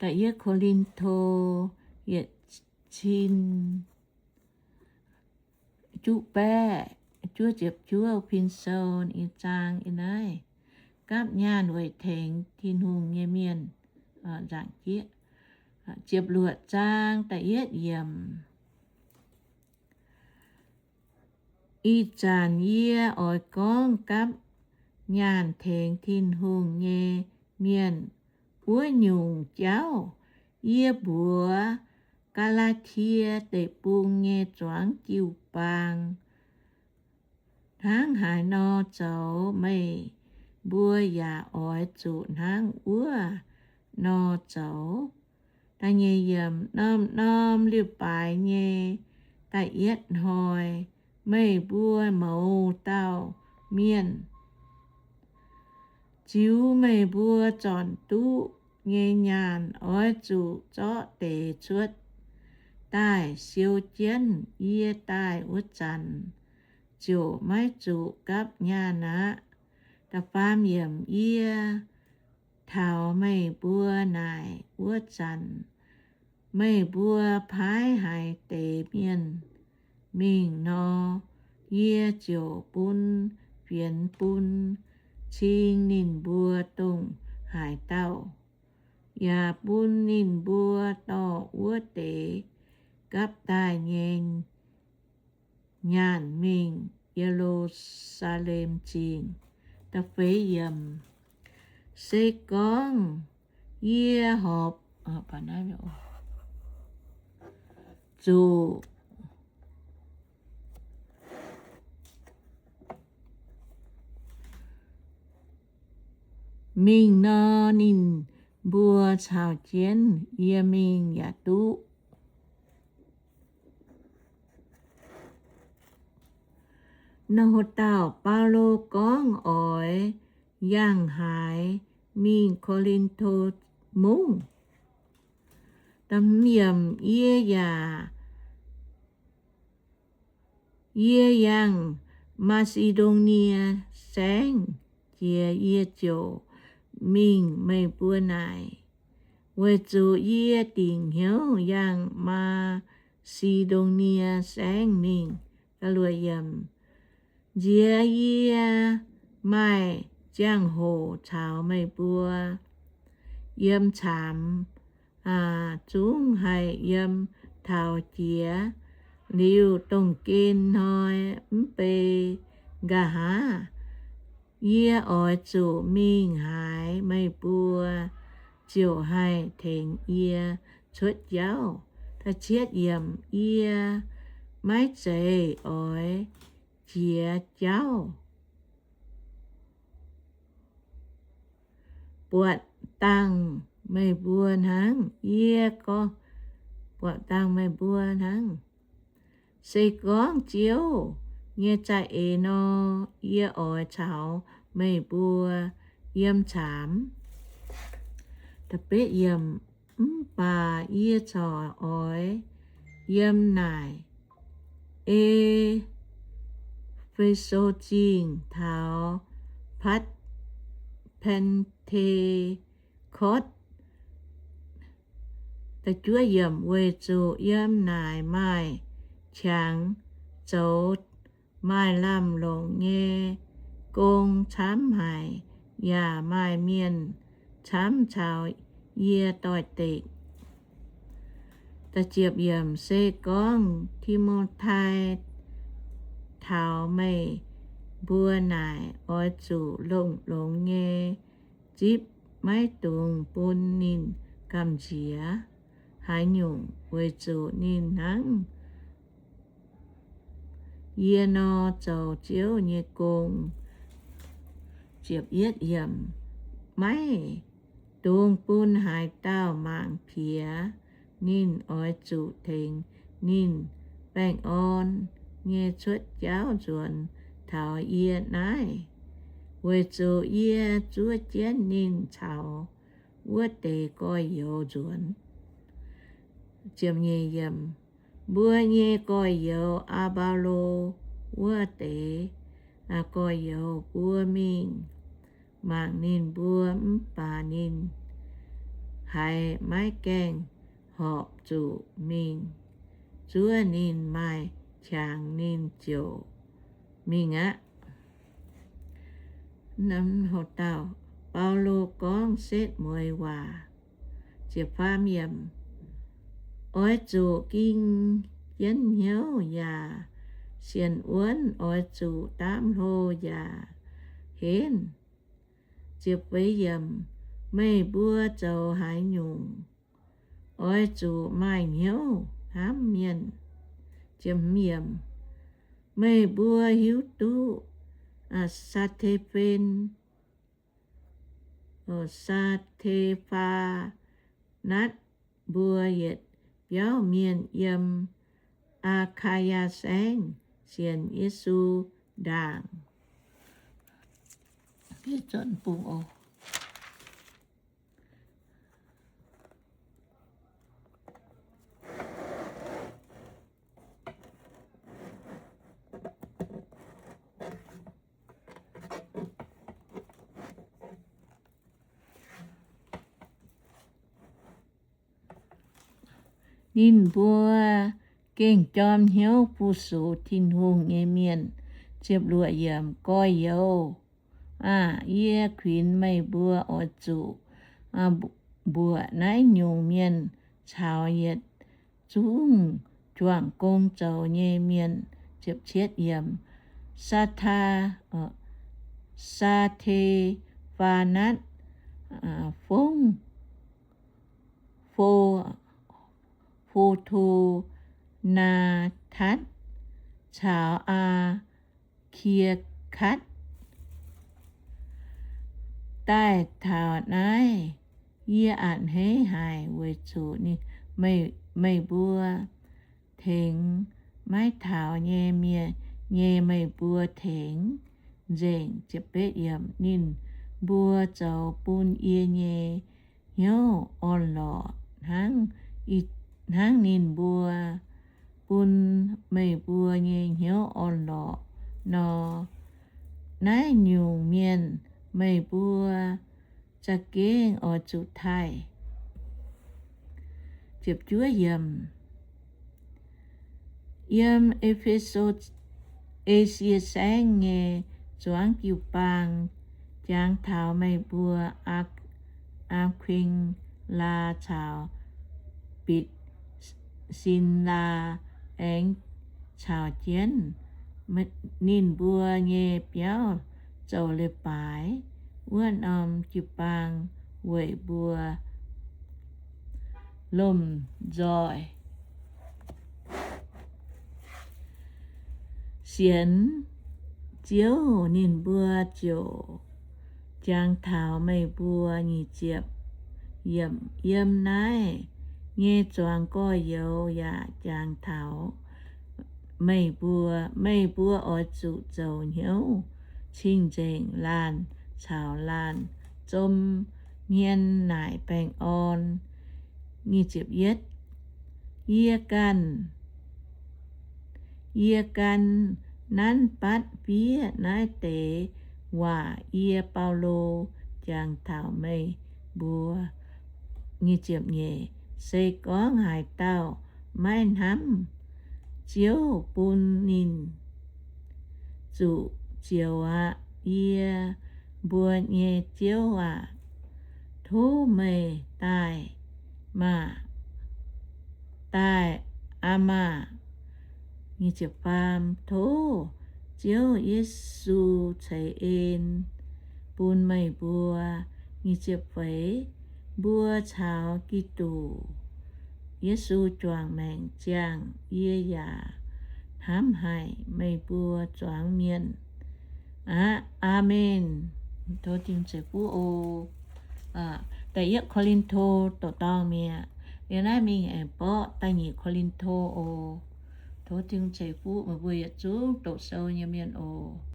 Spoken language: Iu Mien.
Da'yietv Ko^lin^to yietc cin juqv baeqv juov ziepc juov pin sou nyei zaang ih naaiv, gapv nyaanh weic tengx Tin-Hungh nyei mienh. Nzaangc jieqv, ziepc luoqc zaang da'yietv yiemc. Ih zanc yie oix gorngv gapv nyaanh tengx Tin-Hungh nyei mienh wuov nyungc jauv. Yie mbuox Gaa^laa^tie Deic-Bung nyei zuangx jiu-baang, hnangv haaix nor zoux, meih mbuo yaac oix zuqc hnangv wuov nor zoux. Da'nyeic yiemc, norm-norm leiz-baaix nyei da'yietv hnoi, meih mbuo mouz dauh mienh ziux meih mbuo zornc duqv nyei nyaanh oix zuqc zorqv deix cuotv daaih siou jienv. Yie daaih wuov zanc ziouc maiv zuqc gapv nyaanh aqv. Da'faam yiemc, yie taux meih mbuo naaic wuov zanc, meih mbuo paaiv haaix deix mienh mingh nor, yie ziouc bun fienx bun cing ninh mbuo dongh haaix dauh, yaac bun ninh mbuo dorh wuov deix gapv daaih nyei nyaanh mingh Ye^lu^saa^lem Zingh. Da'feix yiemc, se gorngv yie horpc zuqc mingh nor, ninh mbuo caux jienv yie mingh yaac duqv. Nor, dauh Baulo gorngv oix yangh haaix mingh Ko^lin^to Mungv. Da'hmz yiemc, yie yaac, yie yangh Maa^si^ndo^nie Saengv jiex, yie ziouc mingh meih mbuo naaic, weic zuqc yie dingc hnyouv yangh Maa^si^ndo^nie Saengv mingh. Nziex yie maaih ziangh hoc caux meih mbuo yiem caamx, zungv haih yiem taux jiex. Liuz dongh gen hnoi mv bei nqa'haav, yie oix zuqc mingh haaix, meih mbuo ziouc haih tengx yie cuotv jauv. Yie maiv zeiz oix jiex jauv buatc dangh meih mbuo hnangv. Yie gorngv, buatc dangh meih mbuo hnangv. Se gorngv Ziouv nyei za'eix nor, yie oix caux meih mbuo yiem caamx. Mv baac yie corc oix yiem naaic E^fe^so Zingh taux Patv^pen^te^kotv, weic zuqc yiem naaic maaih qangx zoux maaih lamh longc nyei gong camv haic, yaac maaih mienh camv caux yie doix-dekc. Se gorngv Ti^mo^tai taux meih mbuo naaic, oix zuqc longx-longx nyei zipv, maiv dungx bun ninh gamh nziex haaix nyungc, weic zuqc ninh hnangv yie nor zoux Ziouv nyei gong. Maiv dungx bun haaix dauh mangc piex. Ninh oix zuqc tengx ninh baengh orn nyei cuotv jauv nzuonx taux yie naaiv, weic zuqc yie zuov jienv ninh caux wuov deix gorx-youz nzuonx. Mbuo nyei gorx-youz, Aa^mbaa^lo wuov deix gorx-youz, mbuo mingh mangc ninh mbuo, mv baac ninh haiz maiv gaengh horpc zuqc mingh zuov ninh, maaih qangx ninh ziouc mingh aqv. Baulo gorngv setv mueiz waac. Oix zuqc ging jienv hnyouv yaac sienx wuonv, oix zuqc daamv hlo yaac henv. Meih mbuo zoux haaix nyungc, oix zuqc maaih hnyouv hnamv mienh. Meih mbuo hiuv duqv Saa^te^fen, Saa^te^faa^natv mbuo yietc biauv mienh yiem Aa^kaa^yaa Saengv sienx Yesu ndaangc. Ninh mbuo gengh jorm hnyouv fu-sux Tin-Hungh nyei mienh. Ziepc luoqc yiemc. Gorx-youz aah! Yie kuinx meih mbuo oix zuqc mbuoqc naaiv nyungc mienh caux yietc zungv juangc gong zoux nyei mienh. Saa^taa, Saa^te^faa^natv, Fongv, Fo, Fo^to^natv, caux Aa^kie^katv. Daaih taux naaiv yie a'hneiv haic, weic zuqc meih mbuo tengx maiv taux nyei mienh nyei meih mbuo tengx nzengc. Ninh mbuo zoux bun yie nyei hnyouv orn-lorqc hnangv ninh mbuo bun meih mbuo nyei hnyouv orn-lorqc nor. Naaiv nyungc mienh meih mbuo za'gengh oix zuqc taaih. Yiem E^fe^so, Esie Saengv nyei zuangx jiu-baang, jangx taux meih mbuo Aa^kuin^laa caux Bitv^sin^laa aengx caux jienv ninh mbuo nyei biauv zoux leiz-baaix wuov norm jiu-baang weic mbuo lomh nzoih sienx Ziouv. Ninh mbuo ziouc jangx taux meih mbuo. Yiem naaiv nyei zuangx gorx-youz yaac jangx taux meih mbuo. Meih mbuo oix zuqc zoux hnyouv cing-nzengc, laanh caux laanh zom hmien naaic baengh orn. Yie ganh, yie ganh nanv batv fiev naaiv deix waac, yie, Baulo, jangx taux meih mbuo. Se gorngv haaix dauh maiv hnamv Ziouv bun ninh zuqc zioux aqv. Yie mbuo nyei Ziouv aac, tov meih daaih maah, daaih aqv maah. Tov Ziouv Yesu ceix en bun meih mbuo. Mbuo caux Giduc Yesu juangc maengc ziangh, yie yaac hnamv haic meih mbuo zuangx mienh aqv. Aamen. Tov Tin-Hungh ceix fuqv oc. Da'yietv Ko^lin^to doqc dorngh mi'aqv. Liuz naaiv mingh aengx borqv da'nyeic Ko^lin^to oc. Tov Tin-Hungh ceix fuqv meih mbuo yietc zungv doqc sou nyei mienh oc.